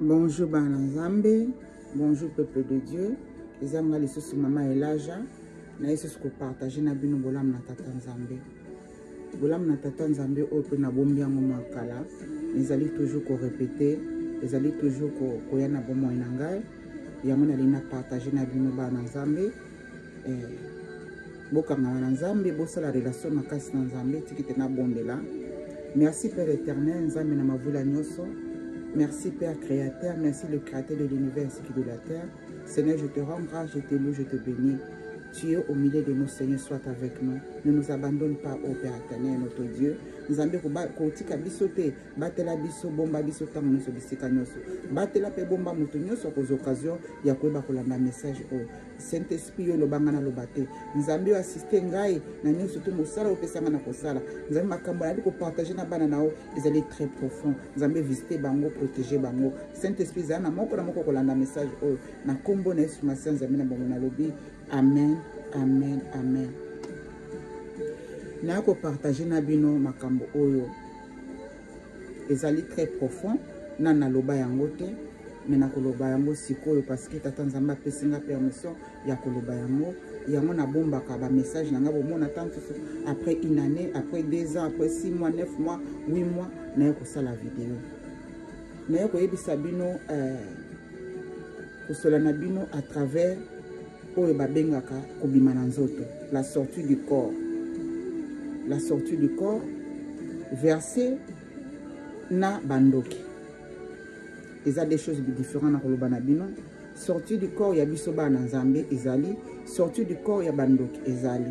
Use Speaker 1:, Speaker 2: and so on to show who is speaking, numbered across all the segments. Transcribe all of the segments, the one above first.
Speaker 1: Bonjour bana Nzambe, bonjour peuple de Dieu. Eza nga lisusu mama Elaja, na lisusu ko partager na bino bolamu na tata Nzambe. Bolamu na tata Nzambe oyo pe nabombi yango mwa kala, ezali toujours ko répéter, ezali toujours ko koya na bomoi na ngai. Yango nalingi na partager na bino bana Nzambe. Eh, bokangama na nzambe bosala relation makasi na nzambe tiki te nabondela merci père éternel nzambe na mavula nyonso merci père créateur merci le créateur de l'univers ainsi que de la terre seigneur je te rends grâce je te loue je te bénis tu es au milieu de nous seigneur sois avec nous ne nous abandonne pas au père éternel notre dieu nzambe kotika biso te batela biso bomba biso ntango nyonso bisika nyonso batela mpe bomba moto nyonso akozwa occasion ya koyeba kolanda message oyo Saint Esprit yo loba nga naloba te. Nzambe yo assiste ngai na nyonso to mosala opesa nga na kosala. Nzambe makambo nali ko partager na bana na yo ezali très profond. Nzambe visite bango, protéger bango. Saint Esprit zala na moko na moko kolanda message oyo. Na kombo na Yesu Masiya Nzambe na bongo nalobi amen, amen, amen. Naya ko partager na bino makambo oyo ezali très profond na naloba yango te me nakoloba yango sikoyo parce que tata nzambe apesi nga permission ya koloba yango yango nabombaka bamessage na nga bomona ntango mosusu après une année après deux ans après six mois neuf mois huit mois naye kosala video naye koyebisa bino euh, kosola na bino à travers oyo babengaka kobima na nzoto la sortie du corps la sortie du corps verse na bandoki eza des choses différent na koloba na bino sortie du corps ya biso bana nzambe ezali sortie du corps ya bandoki ezali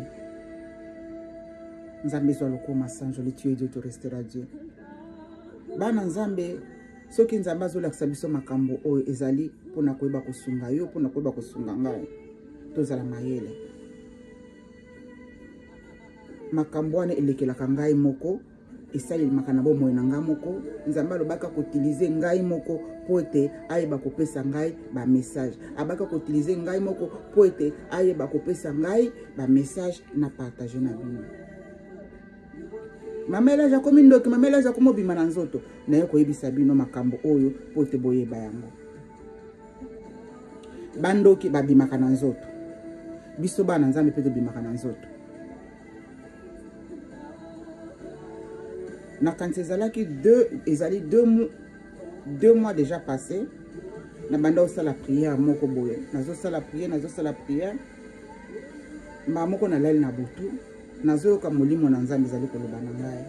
Speaker 1: nzambe ezwa lokoma sanjoli tu es dieu tu restera dieu bana nzambe soki nzambe azolakisa biso makambo oyo ezali mpona koyeba kosunga yo mpona koyeba kosunga ngai tozala mayele makambo wana elekelaka ngai moko esalelemaka na bomoi na ngai moko nzambe alobaka koutilize ngai moko mpo ete ayeba kopesa ngai bamessage abaka koutilize ngai moko mpo ete ayeba kopesa ngai bamessage na partage na bino mama elage akomi ndoki mama elage akomi obima na nzoto naye koyebisa bino makambo oyo mpo ete boyeba yango bandoki babimaka na nzoto biso bana nzambe mpe tobimaka na nzoto nakanisi ezalaki deux ezali deux, deux mois déjà passé na banda osala prière moko boye nazosala prière nazosala prière mbala moko nalali na butu nazoyoka molimo na nzambe ezali koloba na ngai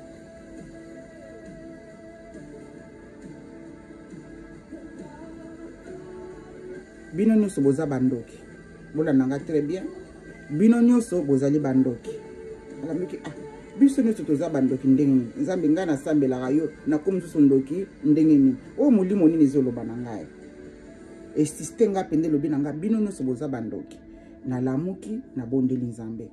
Speaker 1: bino nyonso boza bandoki bolanda nga très bien bino nyonso bozali bandoki alamiki ah biso nyonso toza bandoki ndenge nini nzambe ngai nasambelaka yo nakomi mosusu ndoki ndenge nini oyo molimo nini ezoloba na ngai esiste ngai mpenza elobi na ngai bino nyonso boza bandoki nalamuki nabondeli nzambe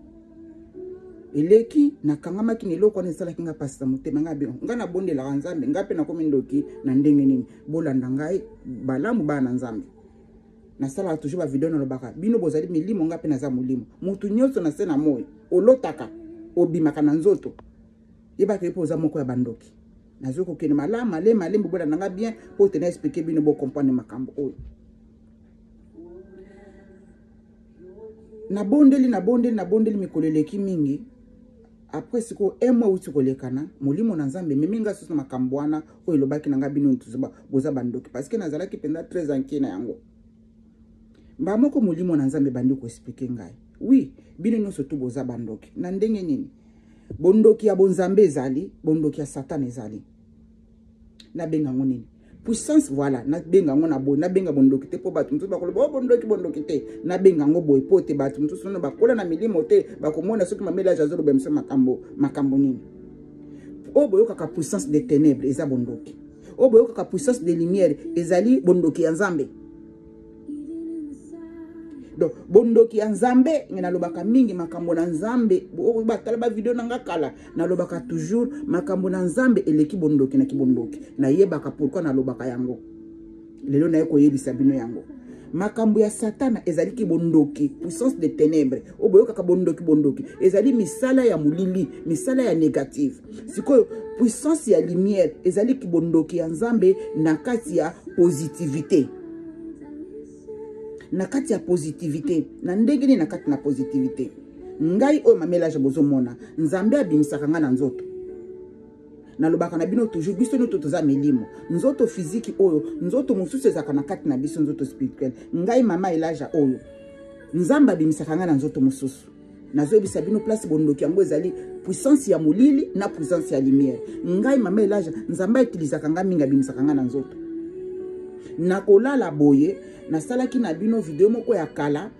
Speaker 1: eleki nakangamaki na eloko wana esalaki ngai mpasi na motema ngai bino ngai nabondelaka nzambe ngai mpe nakomi ndoki na ndenge nini bolanda ngai balamu bana na nzambe nasalaka toujours bavideo nalobaka bino bozali milimo ngai mpe naza molimo motu nyonso na se na moi olotaka obimaka na nzoto yebaka ye mpe oza moko ya bandoki nazoki kokende malamu male malembe bolanda ngai bien mpo te na explike bino bocomprendre makambo oyo nabondeli nabondeli nabondeli mikolo eleki mingi apres sikoyo un mois euti kolekana molimo na nzambe ememi ngai susu na makambo wana oyo elobaki na ngai bino boza bandoki parce que nazalaki mpenza très inquiet na yango mbala moko molimo na nzambe ebandi koexplike ngai wi bino nyonso tu boza bandoki na ndenge nini bondoki ya bonzambe ezali bondoki ya satana ezali nabenga yango nini puissance voilà nabenga yango na boye nabenga bondoki te mpo bato mosusu bakoloba o oh, bondoki bondoki te nabenga yango boye mpo te bato mosusu nano bakola na milimo te bakomona soki mamelage azoloba biso makambo makambo nini oyo boyokaka puissance de ténèbre eza bondoki oyo boyokaka puissance de lumière ezali bondoki ya nzambe donc bondoki ya nzambe nge nalobaka mingi makambo na nzambe batala bavideo na nga kala nalobaka toujours makambo na nzambe eleki bondoki na kibondoki nayebaka pourkui nalobaka yango lelo naye koyebisa bino yango makambo ya satana ezali kibondoki puissance de ténèbre oyo boyokaka bondoki bondoki ezali misala ya molili misala ya négative sikoyo Puissance ya lumière ezali kibondoki ya Nzambe na kati ya positivité. Na kati ya positivité, na ndenge nini na kati na positivité? Ngai oyo mamelage bozomona, Nzambe abimisaka ngai na nzoto. Nalobaka na bino toujours, biso nyoto toza milimo. Nzoto physique oyo, nzoto mosusu ezalaka na kati na biso, nzoto spirituel. Ngai mama Elaja oyo, Nzambe abimisaka ngai na nzoto mosusu. Nazoyebisa bino place bondoki yango ezali puissance ya molili na puissance ya lumière. Ngai mama Elaja, Nzambe autilisaka ngai mingi, abimisaka ngai na nzoto. Nakolala boye, nasalaki na bino video moko ya kala,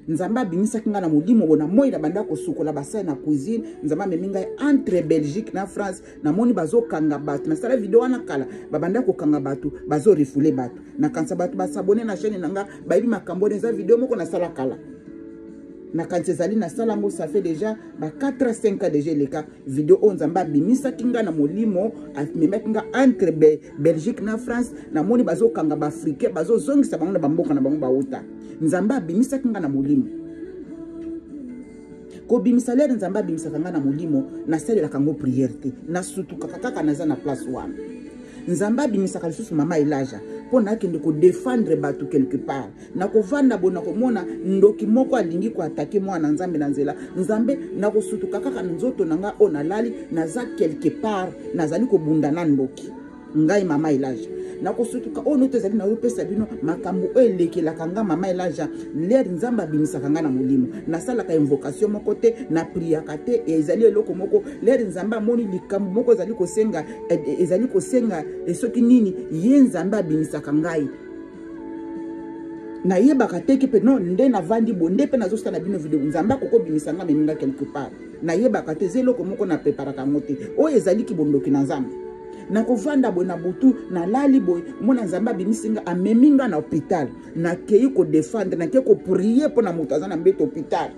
Speaker 1: Nzambe abimisaki ngai na molimo bo na moi na banda kosukola basali na cuisine. Nzambe amemi ngai entre Belgique na France, namoni bazokanga bato. Nasala video wana kala, babanda kokanga bato, bazorefule bato. Nakanisa bato basabone na chaîne na nga bayebi makambo wana, eza video moko nasala kala. Nakanisa ezali nasala yango, ça fait déjà ba 4 à 5 ans déjà eleka. Video oyo Nzambe abimisaki ngai na molimo, amemaki ngai entre Belgique na France, namoni bazokanga baafricain, bazozongisa bango na bamboka na bango bauta. Nzambe abimisaki ngai na molimo. Kobimisa lere Nzambe abimisaka ngai na molimo, nasalelaka yango priere te, nasutukaka kaka naza na place wana. Nzambe abimisaka lisusu mama Elaja mpo nakende kodefendre bato quelque part. Nakovanda boye, nakomona ndoki moko alingi koatake mwana Nzambe na nzela. Nzambe, nakosutuka kaka na nzoto na ngai oyo nalali, naza quelque part, nazali kobunda na ndoki. Ngai mama Elaja nakosutuka oyo noto ezali nazopesa bino makambo oyo elekelaka nga mama Elaja. Lere Nzambe abimisaka nga na molimo, nasalaka invocation moko te, napriaka te, ezali eloko moko. Lere Nzambe amoni likambo moko ezali kosenga, ezali kosenga soki nini, ye Nzambe abimisaka ngai. Nayebaka te ke mpe non, nde navandi bo nde mpe nazosala bino video. Nzambe akokobimisa nga, amemi nga quelque part, nayebaka te. Eza eloko moko na preparaka yango te. Oyo ezali kibondoki na Nzambe. Nakovanda boye na butu, nalali boye, mona Nzambe abimisi nga, amemi nga na hôpital, nakei kodefendre, nakei koprie mpo na moto aza na mbeto hôpital,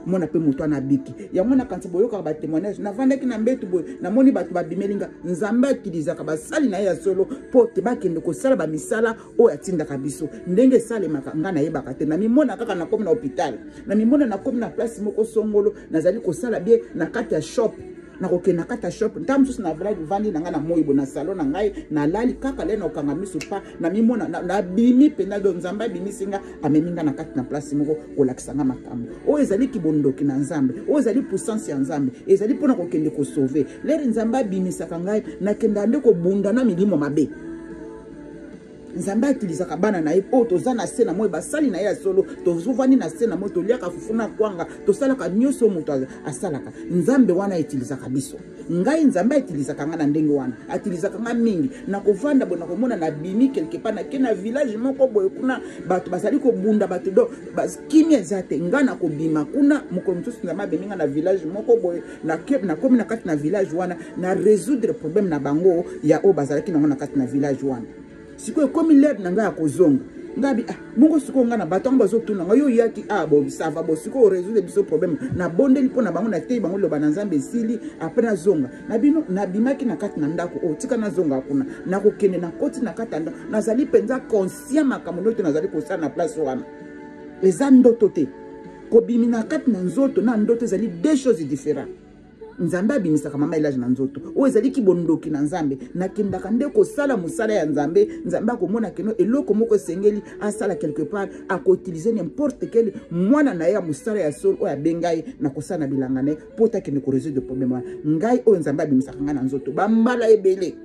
Speaker 1: mona mpe moto wana abiki. Yango nakanisa boyokaka batémoignage. Navandaki na mbetu boye, namoni bato babimeli nga. Nzambe akilisaka basali na ye ya solo mpo te bakende kosala bamisala oyo atindaka biso. Ndenge esalemaka nga nayebaka te. Namimona kaka nakomi na hôpital, namimona nakomi na place moko songolo, nazali kosala bie na kati ya shop. Nakokende na kati ya shop, ntango mosusu navandi na ngai na moi bo na salon na ngai, nalali kaka le nakokanga miso pa, namimona nabimi mpenza. Do Nzambe abimisi nga, amemi nga na kati na place moko kolakisa nga makambo oyo ezali kibondoki na Nzambe, oyo ezali puissance ya Nzambe, ezali mpona kokende kosauve. Lere Nzambe abimisaka ngai, nakendaka nde kobunda na milimo mabe. Nzambe atilisaka bana na ye oyo toza na se na moi, basali na ye ya solo. Tozovandi na se na moi, toliaka fufu na kwanga, tosalaka nyonso moto asalaka. Nzambe wana etilisaka biso. Ngai Nzambe atilisaka ngai na ndenge wana, atilisaka ngai mingi. Nakovanda boye, nakomona nabimi quelque part, nake na village moko boye, kuna bato bazali kobunda, bato do kimia eza te. Ngai nakobima kuna mokolo mosusu, Nzambe abemi ngai na village moko boye, nakomi na kati na village wana, na résoudre problème na bango ya oyo bazalaki nango na kati na village wana. Sikoyo ekomi lere na ngai ya kozonga. Ngai bi, ah, bongo sikoyo ngai na bato yango bazotuna ngai, yo oyaki, ah, bo ça va, bo sikoyo résoudre biso problème. Nabondeli mpo na bango, nateyi bango liloba na Nzambe, esili. Après nazonga na bino, nabimaki na kati na ndako oyo, tika nazonga kuna, nakokende, nakoti na kati ya ndako, nazali mpenza conscient makambo ndoto nazali kosala na place wana eza ndoto te. Kobimi na kati na nzoto na ndoto ezali deux choses différentes. Nzambe abimisaka mama Elage na nzoto oyo ezali kibondoki na Nzambe. Nakendaka nde kosala mosala ya Nzambe. Nzambe akomona keno eloko moko esengeli asala quelque part, akoutilize n'importe quel mwana na ye ya mosala ya solo oyo abenga ye na kosala na bilanga na ye mpo takende koresoudre problème wana. Ngai oyo Nzambe abimisaka ngai na nzoto bambala ebele.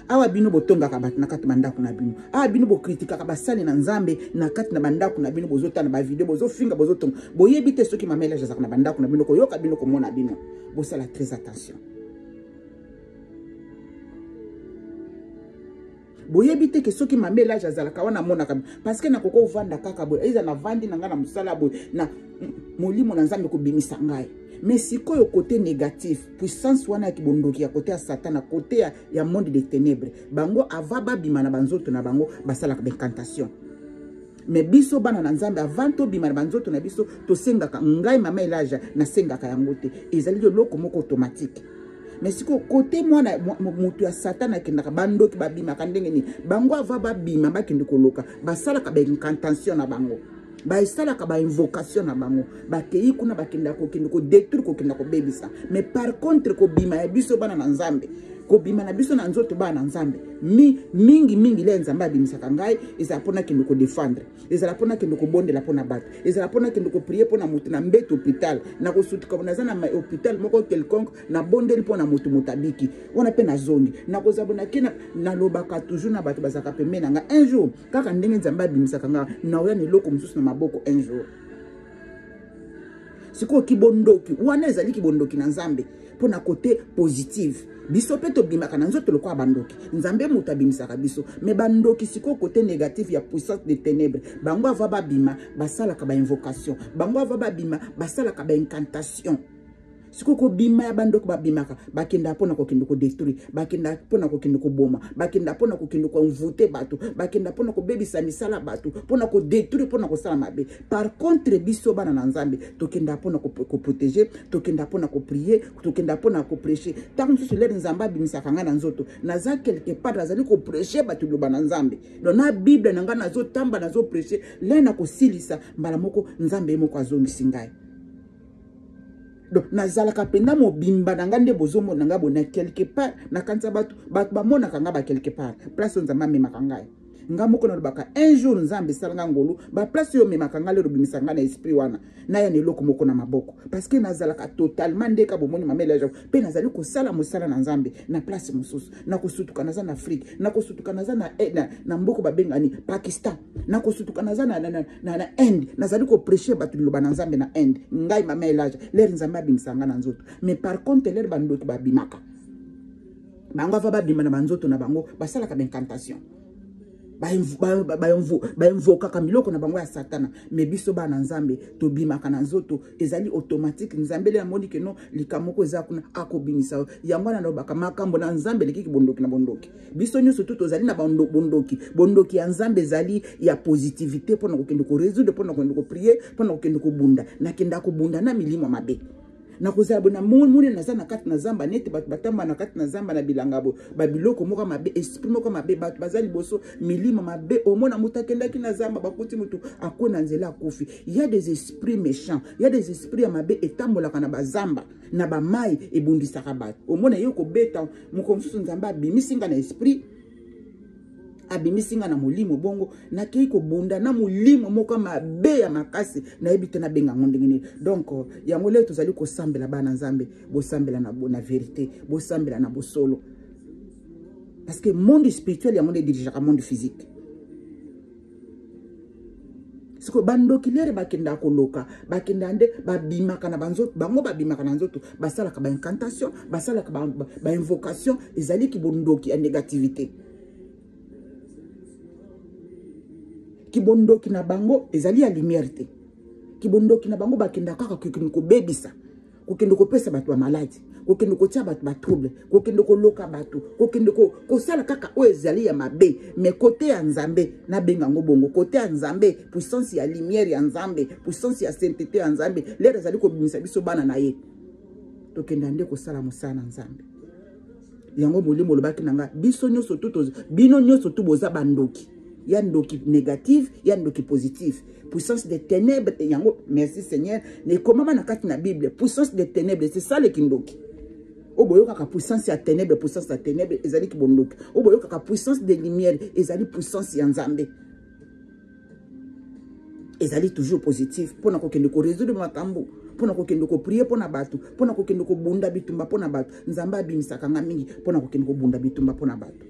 Speaker 1: Awa bino botongaka bato na kati bandako na bino, awa bino bokritikaka basali na Nzambe na kati na bandako na bino, bozotala bavideo, bozofinga, bozotonga, boyebi te soki mama Elage azalaka na bandako na bino, koyoka bino, komona bino. Bosala très attention. Boyebi te ke soki mama Elage azalaka wana, amonaka, parce que nakoki ovanda kaka boye, eza navandi na ngai na mosala boye, na molimo na Nzambe kobimisa ngai. Mais sikoyo côté négatif, puissance wana ya kibondoki ya côté ya Satan, na côté ya monde des ténèbres, bango avant babima na banzoto na bango basalaka baincantation. Mais biso bana na Nzambe, avant tobima na banzoto na biso, tosengaka. Ngai mama Elage nasengaka yango te, ezali eloko moko automatique. Mais sikoyo kote mwana moto ya Satan akendaka, bandoki babimaka ndenge nini? Bango ava babima, bakende koloka, basalaka baincantation na bango. Basalaka bainvocation na bango, bakei kuna, bakenda kokende kodétruire, kokenda kobebisa. Mais par contre, kobima ya biso bana na Nzambe, kobima na biso na nzoto bana na Nzambe, mi, mingi mingi le Nzambe abimisaka ngai, ezala mpona kende kodéfendre, ezala mpona kende kobondela mpona bato, ezala mpona kende koprier mpona moto na mbeto hôpital. Nakosutuka, naza na hôpital moko quelconque, nabondeli mpona moto, moto abiki wana mpe nazongi. Nakozala bonake, nalobaka toujours na bato bazalaka pembeni na ngai: un jour, kaka ndenge Nzambe abimisaka nga, naoya na eloko mosusu na maboko un jour. Sikoyo kibondoki wana ezali kibondoki na Nzambe mpo na côté positive. Biso mpe tobimaka na nzoto lokola bandoki, Nzambe moto abimisaka biso. Mais bandoki sikoyo, côté négatif ya puissance de ténèbre, bango avant babima basalaka bainvocation, bango avant babima basalaka baincantation. Sikoyo kobima ya bandoki, babimaka, bakendaka mpona kokende kodétruire, bakendaka mpona kokende koboma, bakendaka mpona kokende koenvoûter bato, bakendaka mpona kobebisa misala bato, mpona kodétruire, mpona kosala mabe. Par contre, biso bana na Nzambe tokendaka mpona koprotéger, tokendaka mpona koprier, tokendaka mpona koprêcher. Ntango mosusu l'heure Nzambe abimisaka ngai na nzoto, naza quelque part, nazali koprêcher bato liloba na Nzambe. Donc na Bible na ngai nazotamba, nazoprêcher. L'heure na kosilisa, mbala moko Nzambe ye moko azongisi ngai. Donc nazalaka mpenza mobimba na ngai nde bozomona ngai bona quelque part. Nakanisa bato, bato bamonaka ngai ba quelque part, place oyo Nzambe amemaka ngai. Ngai moko nalobaka: un jour Nzambe esalanga ngolu, baplace oyo omemaka ngai lelo, obimisa ngai na esprit wana, naya na eloko moko na maboko, parce que nazalaka totalement ndeka. Bomoni mama Elaja mpe nazali kosala mosala na Nzambe na place mosusu. Nakosutuka naza na Afrique, nakosutuka naza na mboka babengani Pakistan, nakosutuka naza na Inde, nazali koprêcher bato liloba na Nzambe na Inde. Ngai mama Elaja, l'heure Nzambe abimisa ngai na nzoto. Mais par contre, l'heure bandoki babimaka, bango avant babima na banzoto na bango, basalaka baincantation, bainvokaka biloko na bango ya Satana. Mais biso bana Nzambe tobimaka na nzoto, ezali automatique. Nzambe le amoni keno likambo moko eza kuna, akobimisa yo. Yango wana nalobaka, makambo na Nzambe elekiki bondoki na bondoki. Biso nyonso tu tozali na bondoki. Bondoki ya Nzambe ezali ya positivité, mpona kokende korésoudre, mpona kokende koprier, mpona kokende kobunda. Nakenda kobunda na milimo mabe. Nakozala boye, namoni naza na kati na zamba, neti bato batamba na kati na zamba na bilanga boye, babiloko moko mabe, esprit moko mabe, bato baza liboso, milimo mabe. Omona moto akendaki na zamba, bakuti moto akwe na nzela, akufi. Ya des esprits méchants, ya des esprits ya mabe etambolaka na bazamba, na bamai, ebundisaka bato. Omona ye kobeta moko mosusu. Nzambe abimisi nga na esprit, abimisi nga na molimo. Bongo nakei kobunda na molimo moko mabe ya makasi, nayebi te nabenga yango ndenge nini. Donc yango lelo tozali kosambela, bana Nzambe, bosambela na vérité, bosambela na bosolo, parce que monde spirituel yango nde edirigeaka monde physique. Sikoyo bandoki, l'heure bakendaka koloka, bakendaka nde babimaka na banzoto. Bango babimaka na nzoto, basalaka baincantation, basalaka bainvocation. Ba ezaliki bondoki ya négativité. Kibondoki na bango ezali ya lumière te. Kibondoki na bango, bakendaka kaka kokende kobebisa, kokende kopesa bato bamaladi, kokende kotia bato batrouble, kokende koloka bato, kokende kosala kaka oyo ezali ya mabe. Mais côté ya Nzambe, nabenga yango bongo, côté ya Nzambe, puissance ya lumière ya Nzambe, puissance ya sainteté ya Nzambe, l'heure ezali kobimisa biso bana na ye, tokenda nde kosala mosala na Nzambe. Yango molimo olobaki na ngai: biso nyonso tu, bino nyonso tu boza bandoki, ya ndoki négative, ya ndoki positive, puissance de ténèbres. Yango, merci Seigneur, ekomama na kati na Bible, puissance de ténèbres, c'est ça le kindoki. Oyo boyokaka puissance ya ténèbre, puissance ya ténèbre ezali kibondoki. Oyo boyokaka puissance de lumière ezali puissance ya Nzambe, ezali toujours positif, mpona kokende korésoudre makambo, mpona kokende koprier mpona bato, mpona kokende kobunda bitumba mpona bato. Nzambe abimisaka nga mingi mpona kokende kobunda bitumba mpona bato.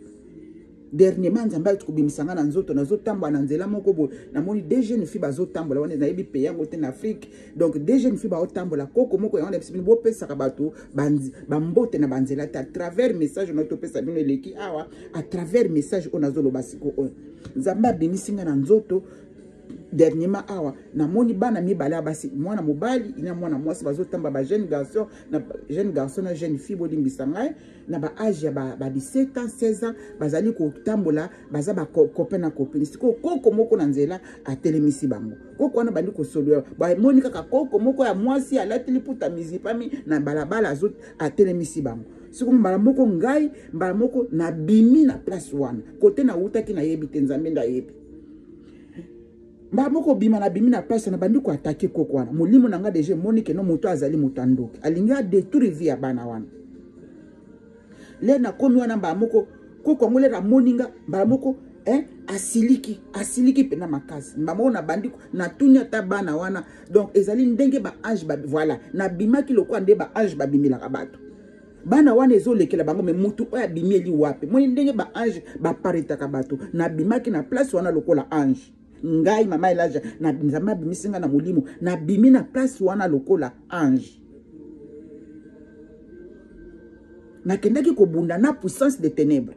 Speaker 1: Dernièrement, Nzambe alati kobimisa nga na nzoto. Nazotambola na nzela moko boye, namoni deux jeunes filles bazotambola wana, nayebi pe yango te na Afrique. Donc deux jeunes filles baotambola, koko moko yango na biso. Bino bopesaka bato bambote na banzela te. À travers message oyo topesa bino eleki awa, à travers message oyo nazoloba siko oyo, Nzambe abimisi nga na nzoto. Dernièrement awa, namoni bana mibale ya basi, mwana mobali na mwana mwasi, bazotamba, ba jeune garçon na jeune garçon na jeune fille, bolimbisa ngai, na baâge ya ba 17 ans, 16 ans. Bazali kotambola, baza bacopain na copine. Sikoyo koko moko na nzela atelemisi bango. Koko wana bandi kosolola. Bamoni kaka koko moko ya mwasi alati liputa mizipami na balabala, atelemisi bango. Sikoyo mbala moko ngai, mbala moko nabimi na place wana. Kote nawutaki nayebi te, Nzambe nde ayebi. Mbala moko obima, nabimi na place, nabandi koattaquer koko wana. Molimo na nga déjà emoni que non, moto azali moto ya ndoki, alingi adétruire vie ya bana wana. Le nakomi wana, mbala moko koko yango lere amoni nga, mbala moko eh, asiliki, asiliki mpena makasi. Mbala moko nabandi, natuni ata bana wana. Donc ezali ndenge baange ba, voilà, nabimaki lokola nde baange babimelaka bato. Bana wana ezolekela bango, mais mutu oyo abimieli wapi? Moni ndenge baange baparetaka bato. Nabimaki na place wana lokola ange. Ngai mama Elaja na Nzambe abimisi ngai na molimo, nabimi na place wana lokola ange. Nakendaki kobunda na puissance de ténèbres,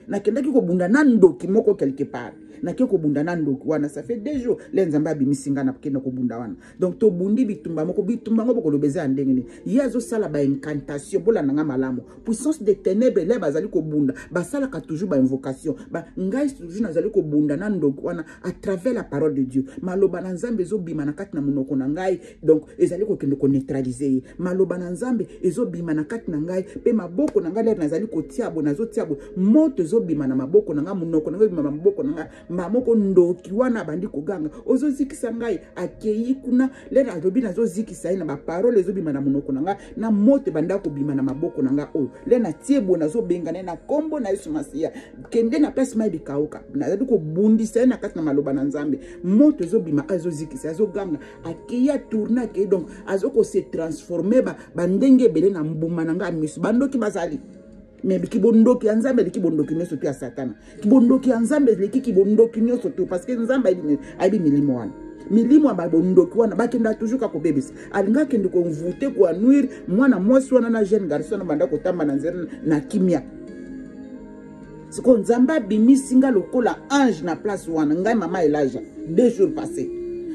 Speaker 1: nakendaki kobunda na ndoki moko quelque part. Nake kobunda na ndoki wana, ça fait 2 jours le Nzambe abimisi ngai, nakende kobunda wana. Donc tobundi bitumba moko, bitumba yango bokoloba eza ya ndenge nini? Ye azosala baincantation. Bolanda nga malamu, puissance de ténèbres le bazali kobunda, basalaka toujours bainvocation ba. Ngai toujours nazali kobunda na ndoki wana à travers la parole de Dieu. Maloba na Nzambe ezobima na kati na monoko na ngai, donc ezali kokende koneutraliser ye. Maloba na Nzambe ezobima na kati na ngai, mpe maboko na ngai lere nazali kotia boye, nazotia boye, moto ezobima na maboko na ngai, monoko na ngai ezobima na maboko na ngai. Mbala moko ndoki wana abandi koganga: "Ozozikisa ngai." Akei kuna, lere alobi nazozikisa ye na baparole ezobima na monoko na ngai, na moto ebanda kobima na maboko na ngai. Oyo le natie boye, nazobengana ye na nkombo na Yesu Masiya. Kende na place mai bikauka. Nazali kobundisa ye na kati na maloba na Nzambe. Moto ezobima, azozikisa, azoganga. Akei, atourner, akei. Donc azokose transformer bandenge ebele na mbuma na ngai ya miso. Bandoki bazali, mais kibondoki ya Nzambe eleki bondoki nyonso to ya Satana. Kibondoki ya Nzambe eleki kibondoki nyonso to, parce que Nzambe ayebi milimo wana. Milimo ya babondoki wana bakenda toujours kaka kobebisa. Alingi akende koenvoûter, koanuire mwana mwasi wana na jeune garçon wana, banda kotamba na nzela na kimia. Sikoyo Nzambe abimisi nga lokola ange na place wana. Ngai mama Elaja, 2 jours passé,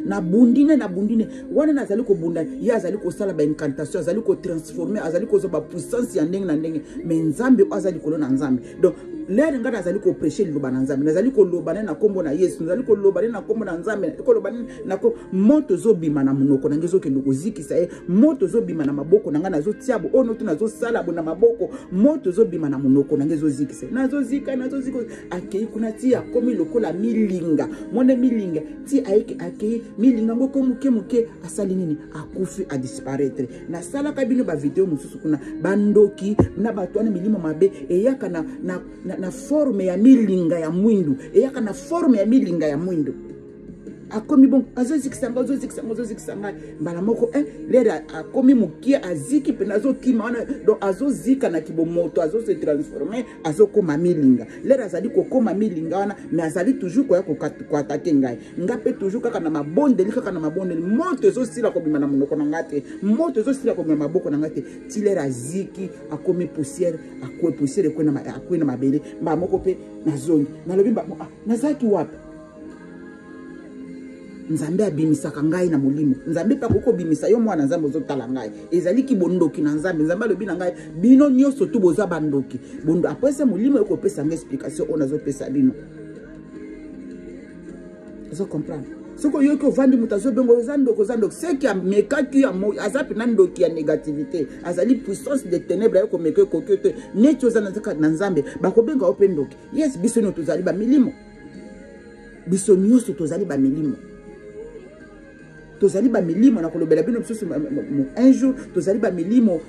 Speaker 1: nabundi ne, nabundi ne wana, nazali kobunda. Ye azali kosala baincantation, azali kotransformer, azali kozwa bapuissance ya ndenge na ndenge, mais Nzambe oyo aza likolo na Nzambe. Donc lere ngai nazali koprêcher liloba na Nzambe, nazali koloba ne na nkombo na Yesu, nazali koloba ne na nkombo na Nzambe, nazali koloba ne na moto ezobima na monoko na ngai, ezokende kozikisa ye. Moto ezobima na maboko na ngai, nazotia bo oyo noto, nazosala bo na maboko, moto ezobima na monoko na ngai, ezozikisa ye. Nazozika, nazozika. Akei kuna ti akomi lokola milinga, mwana milinga, ti ayeki, akei milinga ngo ko moke moke. Asali nini? Akufi, adisparaître. Nasalaka bino bavideo mosusu kuna. Bandoki na bato wana, milimo mabe eyaka na forme ya milinga ya mwindu, eyaka na forme ya milinga ya mwindu. Akomi bon, azozikisa ngai, azozikisa ngai, azozikisa ngai. Mbala moko eh, lere akomi mokie, aziki mpena, azokima wana. Donc azozika na kibomoto, azose transformer, azokóma milinga. Lere azali kokóma milinga wana, mais azali toujours koya koattaquer ngai. Nga mpe toujours kaka na mabondeli, kaka na mabondeli. Moto ezosila kobima na monoko na ngai te, moto ezosila kobima na maboko na ngai te, ti lere aziki, akomi poussière, akwe poussière, akwe na mabele. Mbala moko mpe nazongi, nalobi: ah, nazalaki wapi? Nzambe abimisaka ngai na molimo. Nzambe mpe akoki kobimisa yo, mwana Nzambe ozotala ngai. Ezali kibondoki na Nzambe. Nzambe alobi na ngai: "Bino nyonso tu boza bandoki." Apesa molimo ekopesa ngai explication oyo nazopesa bino. Ozo comprendre? Soki oyoki ovandi, moto azobenga: "Oza ndoki, oza ndoki", seki amekaki, aza mpena ndoki ya négativité, azali puissance de ténèbre. Aye komeka, ekoki te. Neti oza na Nzambe, bakobenga yo mpe ndoki. Yes, biso nyonso tozali bamilimo, biso nyonso tozali bamilimo, tozali bamilimo. Na kolobela bino lisusu un jour. Tozali bamilimo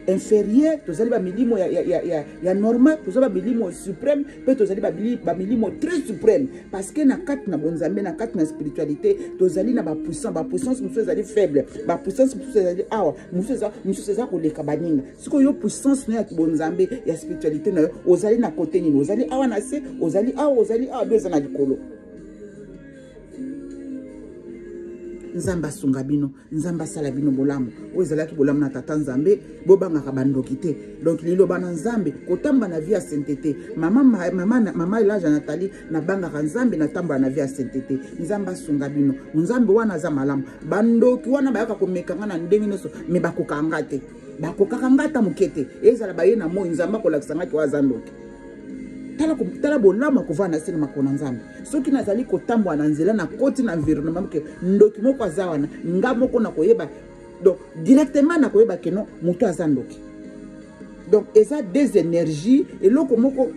Speaker 1: inférieur, tozali bamilimo ya normal, tozali bamilimo suprême, mpe tozali bamilimo très suprême, parce que na kati na bonzambe, na kati na spiritualité, tozali na bapuissance. Bapuissance mosusu ezali faible, bapuissance mosusu ezali awa, mosusu eza koleka baninga. Sikoyo yo, puissance na yo ya bonzambe, ya spiritualité na yo, ozali na kote nini? Ozali awa na se, ozali awa, ozali awa, bi oza na likolo? Nzambe asunga bino, Nzambe asala bino bolamu. Oyo ezalaki bolamu na Tata Nzambe. Bobangaka bandoki te. Donc liloba na Nzambe, kotamba na vie ya sainteté. Mama, mama, mama Elaja Nathalie, nabangaka Nzambe, natambola na vie ya sainteté. Nzambe asunga bino. Nzambe wana aza malamu. Bandoki wana bayaka komeka nga na ndenge nyonso, mais bakokaka nga te, bakokaka nga ata moke te. Ezala baye na moi, Nzambe akolakisa nga que oyo aza ndoki. Tala, tala bolamu ya kovanda na se na makolo na Nzambe. Soki nazali kotambola na nzela, nakoti na environnement moke, ndoki moko aza wana, nga moko nakoyeba. Donc directement nakoyeba que non, moto aza ndoki. Donc eza des énergies, eloko moko.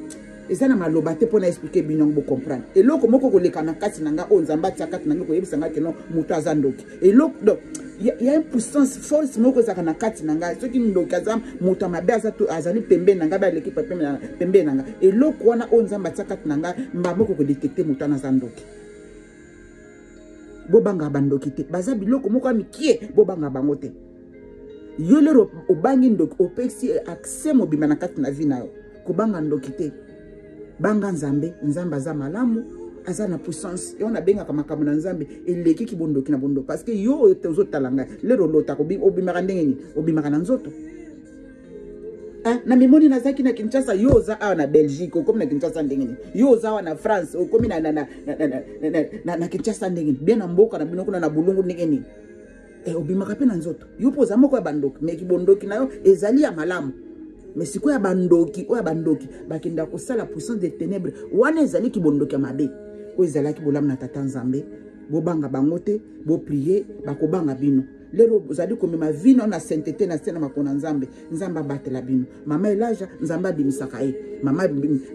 Speaker 1: Eza na maloba te mpo na explike bino yango bocomprendre. Eloko moko koleka na kati na ngai oyo Nzambe atia kati na ngai koyebisa ngai keno moto aza ndoki. Eloko donc ya une puissance force moko ezalaka na kati na ngai. Soki ndoki aza moto ya mabe aza azali pembeni na ngai, baleki pembeni na ngai, eloko wana oyo Nzambe atia kati na ngai mbala moko kodetecte moto wana aza ndoki. Bobanga bandoki te, baza biloko moko ya mikie, bobanga bango te. Yo lero obangi ndoki, opesi accès mobimba na kati na vie na yo. Kobanga ndoki te, banga Nzambe. Nzambe aza malamu, aza na puissance. Yo nabengaka makambo na Nzambe eleki kibondoki na bondoki, parce que yo oyo ozotala ngai lero olotaka, obimaka ndenge nini? Obimaka na nzoto. Na mimoni nazalaki na Kinshasa, yo oza awa na Belgique, okomi na Kinshasa ndenge nini? Yo oza awa na France, okomi na Kinshasa ndenge nini? Bien na mboka na bino kuna na Bulungu ndenge nini? Obimaka mpe na nzoto. Yo mpo oza moko ya bandoki, mais kibondoki na yo ezali ya malamu. Mais sikoyo ya bandoki, oyo ya bandoki bakendaka kosala puissance de ténèbres, wana ezali kibondoki ya mabe. Oyo ezalaki bolamu na Tata Nzambe. Bobanga bango te, boprie, bakobanga bino. Lelo ozali komema vino na sainteté na se na makolo na Nzambe. Nzambe abatela bino. Mama Elaja, Nzambe abimisaka ye. Mama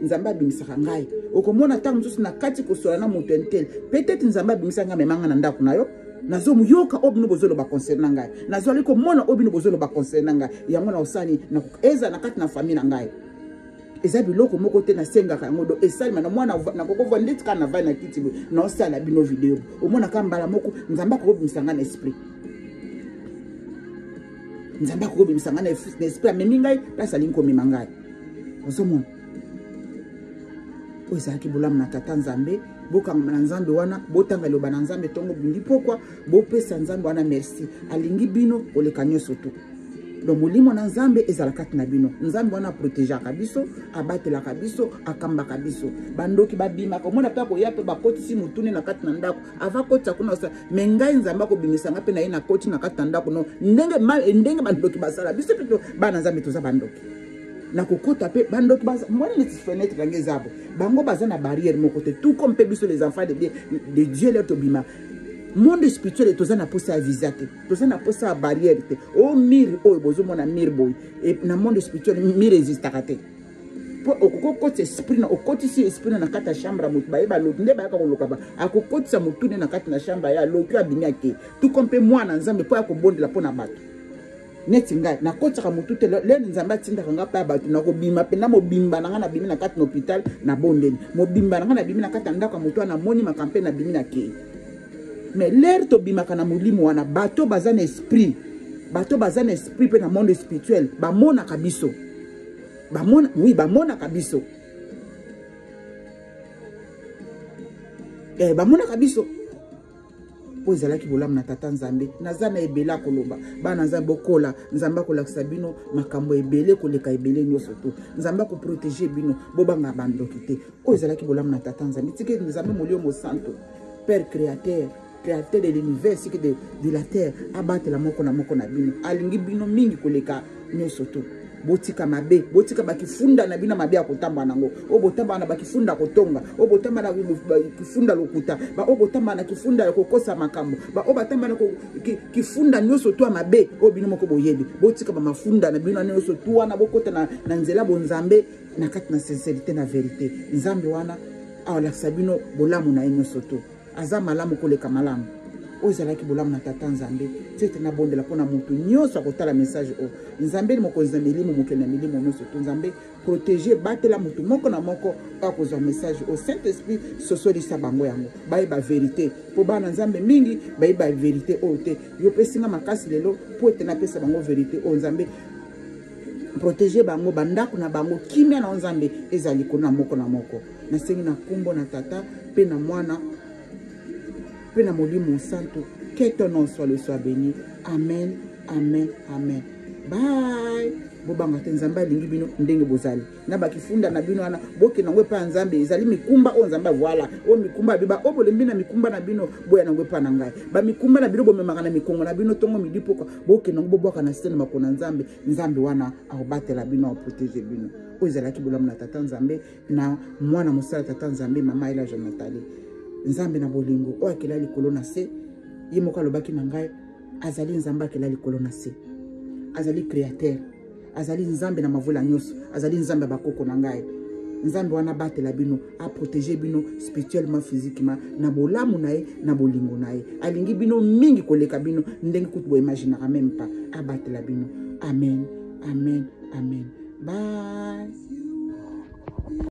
Speaker 1: Nzambe abimisaka ngai. Okomona ntango mosusu na kati kosola na moto intel, peut-être Nzambe abimisa ngai, amema ngai na ndako na yo. Nazoyoka oyo bino bozoloba concernant ngai, nazwali komona oyo bino bozoloba concernant ngai. Yango na osani eza na kati na famille na ngai. Eza biloko moko te nasengaka yango do esalema na mwana nakokovwa ndeti kaka navai na kiti boye naosala bino video. Omonaka mbala moko Nzambe akokobimisa ngai na esprit. Nzambe akokobimisa ngai na esprit, amemi ngai place alingi komema ngai. Ozomona oyo ezalaki bolamu na Tata Nzambe. Bokangama na Nzambe wana, botanga liloba na Nzambe ntongo bindi pokwa, bopesa Nzambe wana merci. Alingi bino koleka nyonso tu. Donc molimo na Nzambe ezala kati na bino. Nzambe wana aprotegeaka biso, abatelaka biso, akambaka biso. Bandoki babimaka, omona mpe akoya mpe bakotisi motune na kati na ndako, ava kotisa kuna osala. Mais ngai Nzambe akobimisa ngai mpe na ye nakoti na kati na ndako. No, ndenge bandoki basala biso mpe bana Nzambe toza bandoki. Nakokota mpe bandoki baza mwana neti fenêtre yango eza bo bango baza na barrière moko te, tout comme mpe biso les enfants de Dieu lelo tobima monde spirituel, toza na posa ya visa te, toza na posa ya barrière te. O mire oyo bozomona mire boye, na monde spirituel mire existaka te. Po okoki okotisa esprit na okotisi esprit na kati ya chambre ya motu, bayeba loki nde bayaka koloka ba akokotisa motu nde na kati na chambre ya loki abimi ake. Tout comme mpe mwana Nzambe mpo ya kobondela mpo na bato neti ngai nakotisaka motu te. Lelo Nzambe atindaka ngai mpe ya bato, nakobima mpenza mobimba na ngai, nabimi na kati na hôpital nabondeli mobimba na ngai, nabimi na kati ya ndako ya motu wana, namoni makambo mpe nabimi na kei. Mais l'heure tobimaka na molimo wana, bato baza na esprit, bato baza na esprit mpe na monde spirituel bamonaka biso, bamona, oui, bamonaka biso, bamonaka biso. Po ezalaki bolamu na Tata Nzambe. Naza na ebele akoloba. Bana Nzambe bokola, Nzambe akolakisa bino makambo ebele koleka ebele nyonso to. Nzambe akoprotege bino, bobanga bandoki te. Oyo ezalaki bolamu na Tata Nzambe. Tike Nzambe molio mosanto, Père créateur, créateur de l'univers siki de la terre, abatela moko na moko na bino. Alingi bino mingi koleka nyonso to. Botika mabe, botika bakifunda na bino mabe ya kotamba nango. Oyo botamba na bakifunda kotonga, oyo botamba na kifunda lokuta, ba oyo botamba na kifunda ya kokosa makambo, ba oyo batamba na kifunda nyonso to ya mabe oyo bino moko boyebi. Botika ba mafunda na bino nyonso to wana, bokota na nzela bonzambe na kati na sincérité na vérité. Nzambe wana alakisa bino bolamu na ye nyonso to. Aza malamu koleka malamu. Oyo ezalaki bolamu na Tata Nzambe. Tete nabondela mpona motu nyonso akotala message oyo. Nzambe ni mokonzi na milimo, mokeli na milimo nyonso to. Nzambe protéger, batela motu moko na moko oyo akozwa message oyo. Saint-Esprit sosolisa bango yango, bayeba vérité. Po bana Nzambe mingi bayeba vérité oyo te. Yo pesi nga makasi lelo po ete napesa bango vérité oyo. Nzambe protéger bango, bandako na bango, kimia na Nzambe ezali kuna moko na moko. Nasengi na kombo na Tata pe na Mwana pe na Molimo Santo, que ton nom soit le soit béni. Amen, amen, amen. Bye. Bobanga te, Nzambe alingi bino ndenge bozali. Na bakifunda na bino wana, bokende yango epai ya Nzambe. Ezali mikumba oyo Nzambe avoila. Oyo mikumba ya biba, oyo bolembi na mikumba na bino, boya nango epai na ngai. Ba mikumba na bino bomemaka na mikongo na bino tongo midi pokwa, bokende yango bobwaka na se na makolo na Nzambe. Nzambe wana akobatela bino, akoprotege bino. Oyo ezalaki bolamu na Tata Nzambe na mwana mosala Tata Nzambe, Mama Ela Jean Nathalie. Nzambe na bolingo oyo akela likolo na se, ye moko alobaki na ngai, azali Nzambe akela likolo na se, azali créateur, azali Nzambe na mavola nyonso, azali Nzambe ya bakoko na ngai. Nzambe wana abatela bino, aprotege bino spirituellement, physiquement, na bolamu na ye, na bolingo na ye. Alingi bino mingi koleka bino ndenge kutu boimaginaka meme pas. Abatela bino. Amen, amen, amen. Bye.